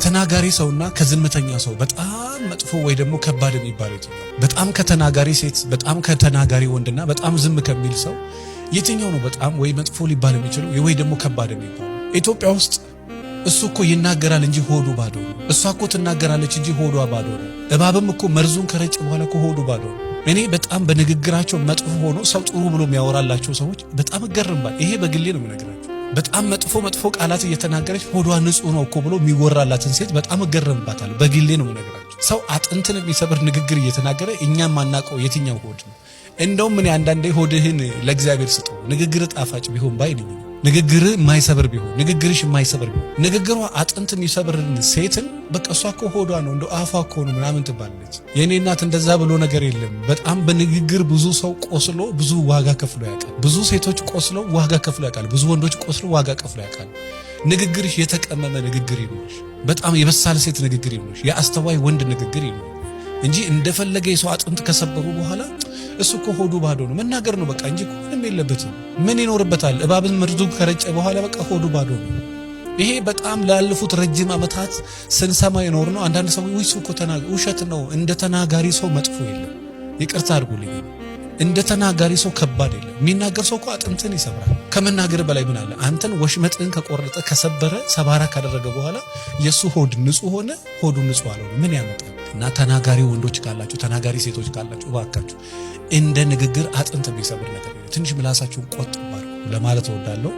ከተናጋሪ ሰውና ከዝምተኛ ሰው በጣም መጥፎ ወይ ደግሞ ከባድ የሚባለው የትኛው? በጣም ከተናጋሪ ሴት፣ በጣም ከተናጋሪ ወንድና በጣም ዝም ከሚል ሰው የትኛው ነው በጣም ወይ መጥፎ ሊባል የሚችለው ወይ ደግሞ ከባድ የሚባለው? ኢትዮጵያ ውስጥ እሱ እኮ ይናገራል እንጂ ሆዱ ባዶ ነው። እሷ እኮ ትናገራለች እንጂ ሆዷ ባዶ ነው። እባብም እኮ መርዙን ከረጨ በኋላ እኮ ሆዱ ባዶ ነው። እኔ በጣም በንግግራቸው መጥፎ ሆኖ ሰው ጥሩ ብሎ የሚያወራላቸው ሰዎች በጣም እገርምባል። ይሄ በግሌ ነው የምነግራቸው። በጣም መጥፎ መጥፎ ቃላት እየተናገረች ሆዷ ንጹህ ነው እኮ ብሎ የሚወራላትን ሴት በጣም እገረምባታለሁ። በግሌ ነው የምነግራቸው። ሰው አጥንትን የሚሰብር ንግግር እየተናገረ እኛም ማናውቀው የትኛው ሆድ ነው? እንደውም እኔ አንዳንዴ ሆድህን ለእግዚአብሔር ስጠው፣ ንግግር ጣፋጭ ቢሆን ባይ ነኝ። ንግግር የማይሰብር ቢሆን፣ ንግግርሽ የማይሰብር ቢሆን፣ ንግግሯ አጥንት የሚሰብርን ሴትን በቃ እሷ እኮ ሆዷ ነው፣ እንደ አፏ እኮ ነው ምናምን ትባላለች። የእኔ እናት እንደዛ ብሎ ነገር የለም። በጣም በንግግር ብዙ ሰው ቆስሎ ብዙ ዋጋ ከፍሎ ያውቃል። ብዙ ሴቶች ቆስለው ዋጋ ከፍሎ ያውቃል። ብዙ ወንዶች ቆስለው ዋጋ ከፍሎ ያውቃል። ንግግርሽ የተቀመመ ንግግር ይኑርሽ። በጣም የበሳል ሴት ንግግር ይኑርሽ። የአስተዋይ ወንድ ንግግር ይኑር እንጂ እንደፈለገ የሰው አጥንት ከሰበሩ በኋላ እሱ እኮ ሆዱ ባዶ ነው መናገር ነው በቃ እንጂ ምንም የለበትም። ምን ይኖርበታል? እባብን መርዙ ከረጨ በኋላ በቃ ሆዱ ባዶ ነው። ይሄ በጣም ላለፉት ረጅም ዓመታት ስንሰማ የኖር ነው። አንዳንድ ሰው ውይ እኮ ውሸት ነው። እንደ ተናጋሪ ሰው መጥፎ የለም። ይቅርታ አድርጉልኝ። እንደ ተናጋሪ ሰው ከባድ የለም። የሚናገር ሰው እኮ አጥንትን ይሰብራል። ከመናገር በላይ ምን አለ? አንተን ወሽመጥህን ከቆረጠ፣ ከሰበረ፣ ሰባራ ካደረገ በኋላ የእሱ ሆድ ንጹህ ሆነ፣ ሆዱ ንጹህ አልሆነ ምን ያመጣል? እና ተናጋሪ ወንዶች ካላችሁ፣ ተናጋሪ ሴቶች ካላችሁ እባካችሁ እንደ ንግግር አጥንት የሚሰብር ነገር ትንሽ ምላሳችሁን ቆጥቡ ለማለት እወዳለሁ።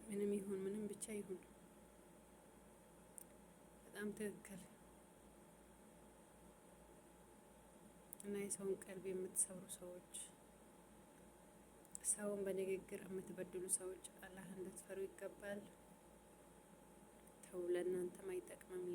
ምንም ይሁን ምንም ብቻ ይሁን፣ በጣም ትክክል። እና የሰውን ቀልብ የምትሰብሩ ሰዎች፣ ሰውን በንግግር የምትበድሉ ሰዎች አላህን ልትፈሩ ይገባል። ተው፣ ለእናንተም አይጠቅምም፣